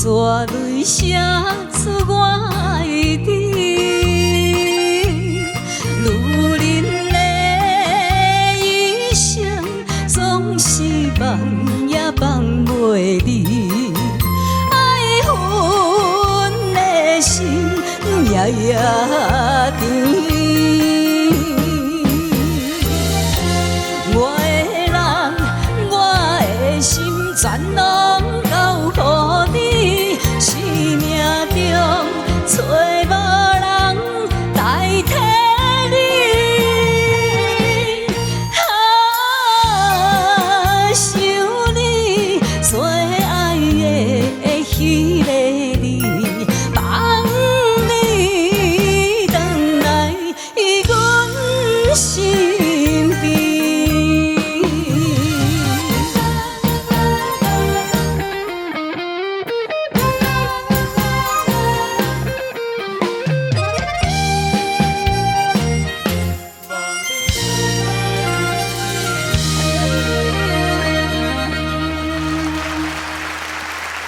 煞淚寫出我愛你。女人的一生總是放也放袂離，愛恨的心夜夜甜。我的人，我的心，全攏交予你，生命中揣無人代替你。啊，想你最愛的彼个你，放你轉來阮身邊。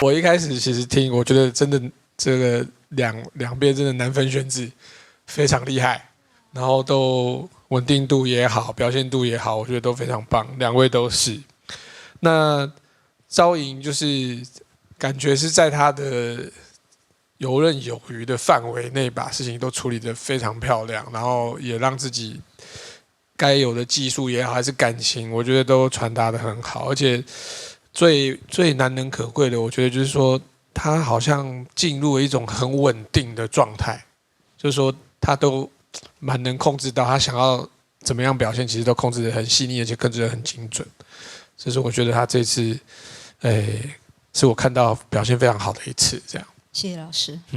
我一開始其實聽，我覺得真的這個兩邊真的難分軒輊，非常厲害，然後都穩定度也好，表現度也好，我覺得都非常棒，兩位都是。那昭瑩就是感覺是在他的游刃有餘的範圍內，把事情都處理得非常漂亮，然後也讓自己該有的技術也好，還是感情，我覺得都傳達得很好，而且最最難能可貴的，我覺得就是說，他好像進入了一種很穩定的狀態，就是說他都蠻能控制到他想要怎麼樣表現，其實都控制得很細膩，而且控制得很精準。這是我覺得他這次，是我看到表現非常好的一次，這樣。謝謝老師。